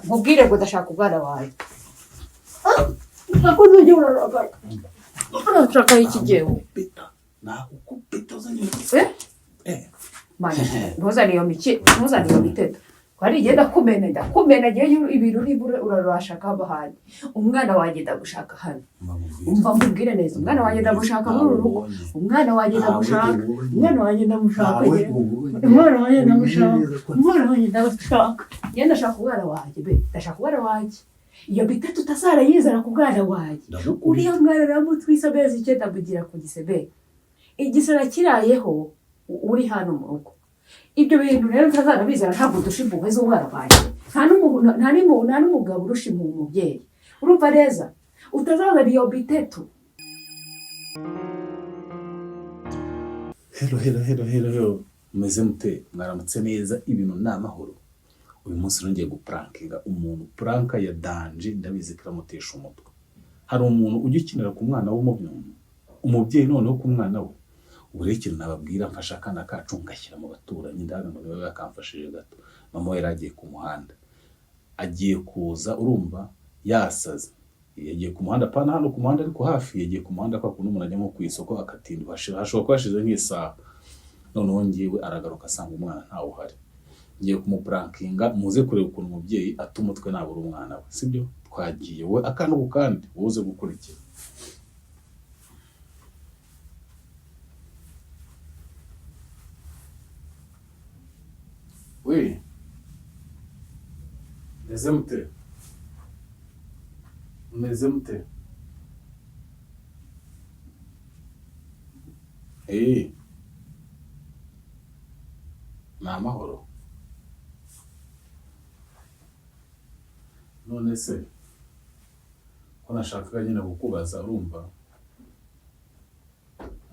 Nkubwire ngo ndashaka umwana wawe. Ntabwo nzajya urarakaye. Urashaka iki jyewe? Nagukubita, nagukubita uzanye. Eh? Eh. Mana, ntuzane iyo miki, ntuzane iyo miteto. Hari igihe ndakumena, ndakumena ngewe ibintu nibura urarashaka hano. Umwana wanjye ndagushaka hano. Umva mbubwire neza, umwana wanjye ndamushaka muri uru rugo. Umwana wanjye ndamushaka. Umwana wanjye ndamushaka. Umwana wanjye ndamushaka. Umwana wanjye ndamushaka. Njye ndashaka umwana wanjye be, ndashaka umwana wanjye. Iyo miteto utazarayizana ku mwana wanjye. Uriya mwana namutwise amezi 9 amugira ku gisebe. Igisebe kirayeho uri hano mu rugo. Ibyo bintu rero ntazanabizana, ntabwo udusha impuhwe z'umwana wanjye. Nta n'umugabo urusha impuhwe umubyeyi. Urumva neza? Utazazana iyo miteto. Hello, hello, hello, hello, hello. Mumeze mute? Mwaramutse neza, ibintu ni amahoro. Uyu munsi nongeye guprankinga umuntu, prank ya danger, ndabizi ko iramutesha umutwe. Hari umuntu ujya ukinira ku mwana w'umubyeyi, umubyeyi noneho ku mwana we. Ubu rero ikintu nababwira, mfashe akana kacu ngashyira mu baturanyi, ndavuga ngo niba bakamfashije gato. Mama we yari agiye ku muhanda, agiye kuza, urumva yasaze. Yagiye ku muhanda, pana hano ku muhanda ariko hafi, yagiye ku muhanda kwa kuntu umuntu ajya nko ku isoko akatinda, hashobora kuba hashize nk'isaha. Noneho ngewe aragaruka asanga umwana ntawe uhari. Ngiye kumuprankinga, muze kureba ukuntu umubyeyi ata umutwe nabura umwana we, sibyo? Twagiye, wowe akantu ku kandi, wowe uze gukurikira. We, meze mute? Meze mute? Eh, ni amahoro. None se ko nashakaga nyine kukubaza, urumva?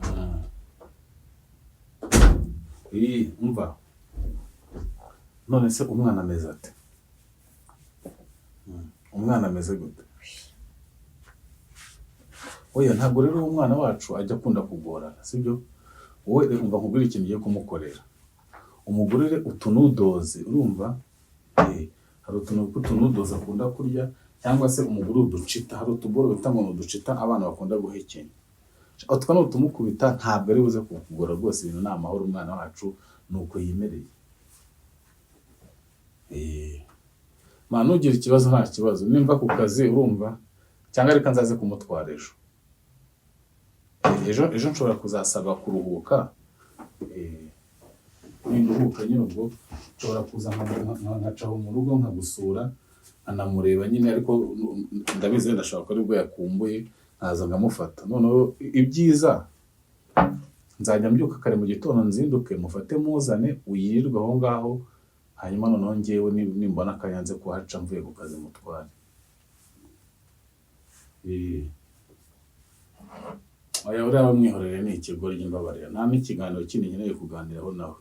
Ah. Eh, umva. None se umwana ameze ate? Umwana ameze gute? Oya, ntabwo rero umwana wacu ajya akunda kugorana, sibyo? Wowe umva nkubwire ikintu ugiye kumukorera. Umugurire utunudozi, urumva? Hari utuntu tw'utunudozi akunda kurya, cyangwa se umugurire uducita, hari utuboro bita ngo ni uducita abana bakunda guhekenya. Utwo ni utumukubita, ntabwo ari buze kukugora rwose, ibintu ni amahoro, umwana wacu ni uko yimereye. Ma nugira ikibazo nta kibazo, nimva ku kazi urumva, cyangwa reka nzaze kumutwara ejo. Ejo nshobora kuzasaba kuruhuka. Ninduhuka nyine ubwo nshobora kuza nkacaho mu rugo nkagusura, nkanamureba nyine, ariko ndabizi wenda ashobora kuba aribwo yakumbuye, nkaza nkamufata. Noneho ibyiza nzajya mbyuka kare mu gitondo, nzinduke mufate muzane, uyirirwe aho ngaho, hanyuma noneho njyewe nimbona akanya nze kuhaca mvuye ku kazi mutware. Oya, uriya bamwihorere ni ikigoryi, mbabarira, nta n'ikiganiro kindi nkeneye kuganiraho nawe.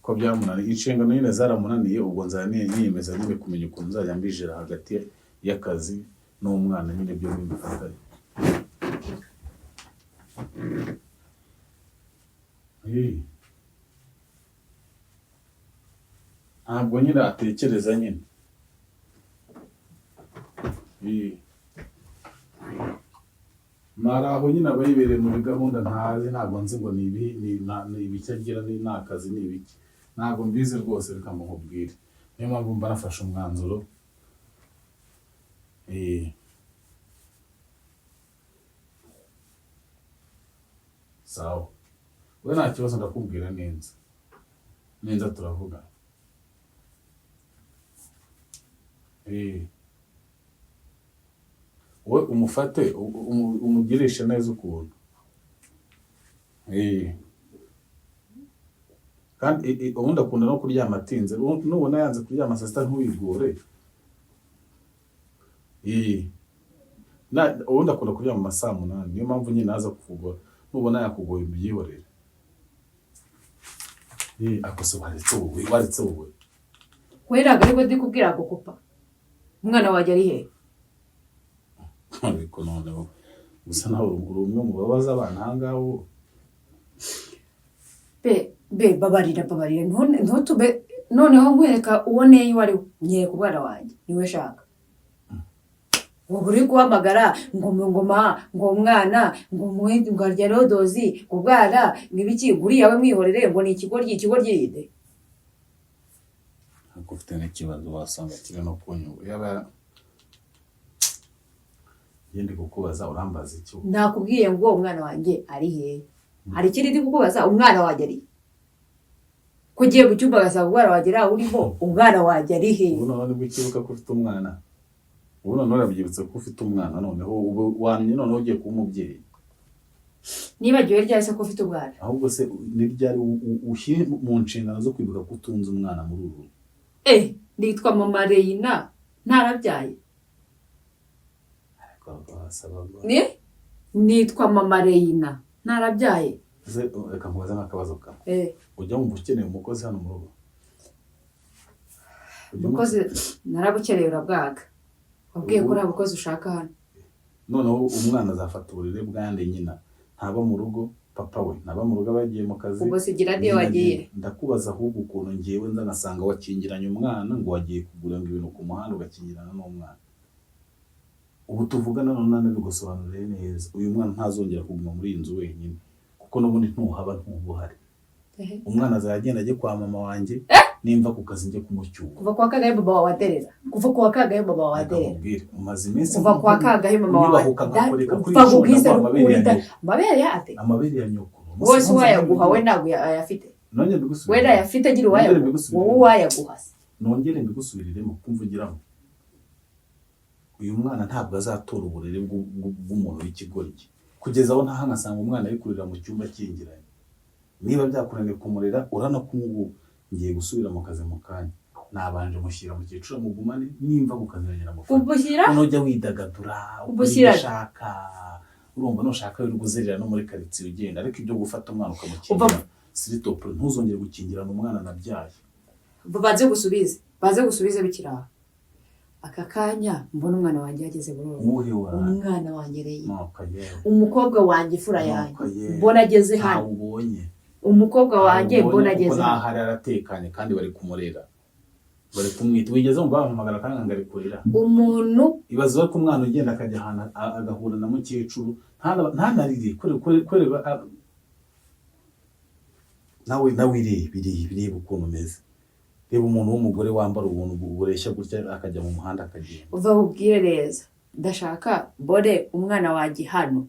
Ko byamunaniye, inshingano nyine zaramunaniye, ubwo nzajya niyemeza nyine kumenya ukuntu nzajya mbijira hagati y'akazi n'umwana nyine, byombi mbifatanye. Ntabwo nyine atekereza nyine. Mari aho nyine aba yibereye muri gahunda ntazi, ntabwo nzi ngo ni ibi, ni ibiki agira, ni akazi, ni ibiki, ntabwo mbizi rwose, reka ngo nkubwire. Niyo mpamvu mba nafashe umwanzuro. Sawa, we nta kibazo, ndakubwira neza neza, turavuga. Wowe umufate, umugirishe neza ukuntu. Kandi ubundi akunda no kuryama atinze, nubona yanze kuryama saa sita ntiwigore. Ubundi akunda kuryama amasaha 8, niyo mpamvu nyine aza kukugora. Nubona yakugoye ubyihorere. Ako se waretse wowe, waretse wowe. We ntabwo aribwo ndi kubwira gukupa. Umwana wanjye ari he? Ariko noneho gusa nawe uri umwe mu babaza abana aha ngaha wowe. Be, be, babarira, babarira, ntutube Noneho nkwereka uwo neye uwo ari we. Nyereka umwana wanjye, niwe shaka. Ubu uri guhamagara ngo ngoma, ngo umwana, ngo ngo arya rodozi, ngo bwana ngo ibiki, ngo uriya we mwihorere, ngo ni ikigoryi, ikigoryi yide. Ariko ufite n'ikibazo, wasanga kiri no kunyungu yaba ngende kukubaza, urambaza icyo? Nakubwiye ngo umwana wanjye ari hehe? Hari ikindi ndi kukubaza? Umwana wanjye ari he? Ko ugiye mu cyumba agasanga umwana wanjye ntawe urimo, umwana wanjye ari he? Ubu noneho nibwo ukibuka ko ufite umwana? Ubu noneho urabyibutse ko ufite umwana? Noneho ubu wamye, noneho ugiye kuba umubyeyi? Nibagiwe ryari se ko ufite umwana? Ahubwo se ni ryari ushyire mu nshingano zo kwibuka ko utunze umwana muri uru rugo? Eh, nitwa mama Reyina ntarabyaye? Ariko wasaba Ni nitwa mama Reyina ntarabyaye? Ese reka nkubaze nk'akabazo kamwe. Eh. Ujya wumva ukeneye umukozi hano mu rugo? Ujya wumva- Umukozi narabukereye, urabwaga, wabwiye ko nta mukozi ushaka hano. Noneho umwana azafata uburere bwande? Nyina ntaba mu rugo, papa we ntaba mu rugo, aba yagiye mu kazi. Ubwo sigira niyo Nyina wagiye. Ndakubaza ahubwo ukuntu ngewe nza ngasanga wakingiranye umwana, ngo wagiye kugura ngo ibintu ku muhanda, ugakingirana n'umwana. Ubu tuvugana none bigusobanuriye neza, uyu mwana ntazongera kuguma muri iyi nzu wenyine, kuko n'ubundi ntuhaba, ntuba uhari. Umwana azajya agenda ajye kwa mama wanjye, nimva ku kazi njye kumucyura. Kuva kwa kangahe mama wawe aderera? Kuva kwa kangahe mama wawe Reka aderera? nkubwire, umaze iminsi Kuva kwa kangahe mama wawe? unyubahuka nkakureka kuri Upfa inshuro, kubwiza ndaguha amabere ya ukuri nyoko. Amabere ya ate? Amabere ya nyoko. Wose uwayaguha we ntabwo ayafite. Nongere We mbigusubiriremo. ntayafite, agira Nongere uwayaguha. mbigusubiriremo. Wowe uwayaguha se? Nongere mbigusubiriremo kumvugiramo, uyu mwana ntabwo azatora uburere bw'umuntu w'ikigoryi, kugeza aho ntaha ngasanga umwana ari kurira mu cyumba akingiranye. Niba byakunaniye kumurera, urana ko ubu ngiye gusubira mu kazi mu kanya, nabanje mushyira mu cyiciro, mugumane, nimva ku kazi nkagera mufata. Ubushyira Noneho ujya widagadura ukora Ubushyira- ibyo ushaka. Urumva, nushaka wirirwa uzerera no muri karitsiye ugenda, ariko ibyo gufata umwana ukamukingira, Uva- s'il te plaît, ntuzongere gukingirana umwana nabyaye. Baze gusubize, baze gusubize bikiri aho. Aka kanya mbona umwana wanjye yageze muri uru rugo. Uwuhe wawe? Umwana wanjye Reyina. Nuko yewe. Umukobwa wanjye, imfura yanjye. Nuko yewe. Mbona ageze hano. Ntawe ubonye. Umukobwa wanjye Ntawe mbona ubonye, ageze kuko hano. n'aho ari aratekanye, kandi bari kumurera, bari kumwita. Wigeze wumva bamuhamagara kandi ngo ari kurira? Umuntu Ibaze ko umwana ugenda akajya ahantu agahura na mukecuru, ntanarire nawe irebe, irebe, irebe ukuntu umeze. Reba umuntu w'umugore wambara ubuntu bureshya gutya, akajya mu muhanda akagenda. Uva ubwire neza, ndashaka mbone umwana wanjye hano.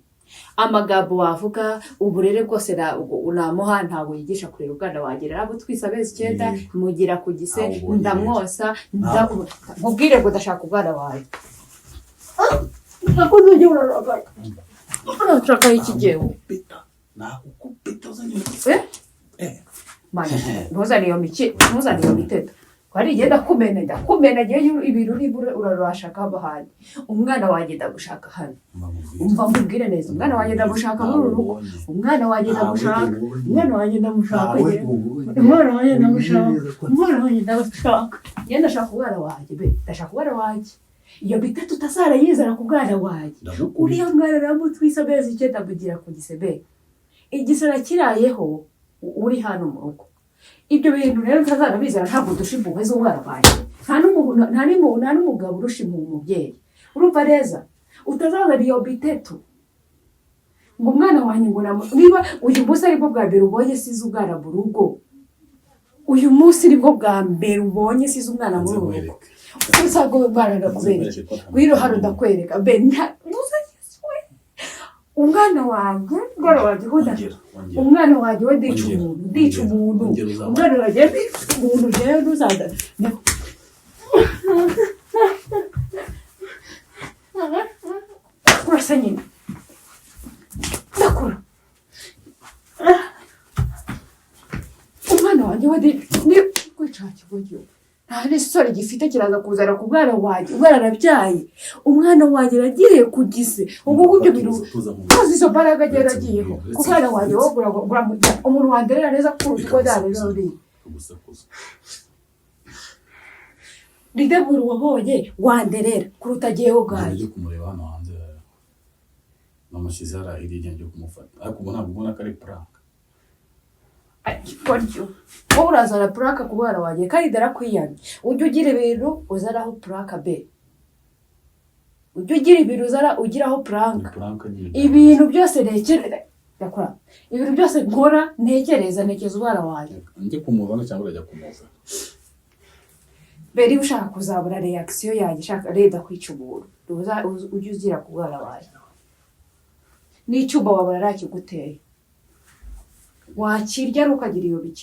Amagambo wavuga, uburere bwose namuha, ntabwo yigisha kurera umwana wanjye. Narabutwise amezi 9. Yego. Mugira ku gise. Ntawe ubonye. Ndamwosa. Nkubwire ngo ndashaka umwana wawe. Ntabwo ujya urarakaye, urashaka iki jyewe? Nagukubita, nagukubita uzanye. Eh? Eh. Mani, ntuzane iyo miki, ntuzane iyo miteto. Hari igihe ndakumena, ndakumena ngewe. Ibintu nibura urarubasha bahandi. Umwana wanjye ndagushaka hano. Umva nkubwire neza, umwana wanjye ndamushaka muri uru rugo. Umwana wanjye ndamushaka, umwana wanjye ndamushaka ngewe. Umwana wanjye ndamushaka, umwana wanjye ndamushaka ngewe. Ndashaka umwana wanjye be, ndashaka umwana wanjye. Iyo miteto utazarayizana ku mwana wanjye. Uriya mwana namutwise amezi 9, amugira ku gisebe, igisebe kirayeho uri hano mu rugo. Ibyo bintu rero ntazanabizana. Ntabwo dusha impuhwe z'umwana wanjye. Nta n'umugabo urusha impuhwe umubyeyi, urumva neza? Utazazana iyo miteto ngo umwana wanjye ngo niba uyu munsi aribwo bwa mbere ubonye size umwana mu rugo, uyu munsi nibwo bwa mbere ubonye size umwana muri uru rugo, usanga umwana ndakwereka. Ngwino hano ndakwereka mbe ntuzagezwe. Umwana wanjye, umwana wanjye ukunda umwana wanjye we, ndica Ongera, umuntu, ndica ongera, umuntu. Ongera uzamure. Umwana wanjye ndica umuntu rero, ntuzaza. Urasa nyine, ndakura. Umwana wanjye we ni kwica kigo, nta n'isoni gifite. Kiraza kuzana ku mwana wanjye, umwana arabyaye, umwana wanjye aragiye ku gise. Ubwo ngubwo ibyo bintu tuzi izo mbaraga agenda agiyeho ku mwana wanjye wowe. Uramujya umuntu wanderera neza kuruta uko narera uriya. Ninde muntu wabonye wanderera kuruta agiyeho ubwanjye? Njye kumureba hano hanze, namushyize hariya hirya, njye kumufata, ariko ubu ntabwo ubona ko ari prank. Aryo wowe urazana prank ku mwana wanjye kandi ndarakwiyamye. Ujye ugira ibintu uzanaho prank be, ujye ugira ibintu uzana ugiraho prank. Ni prank nyine. Ibintu byose ntekereza ndakora, ibintu byose nkora ntekereza umwana wanjye. Njye kumuzana cyangwa urajya kumuzana? Mbere niba ushaka kuzabura reaction yanjye, shaka reda kwica umuntu, ujye ugira ku mwana wanjye n'icyuma wabona ntakiguteye, wakirya ari ukagira iyo mikino.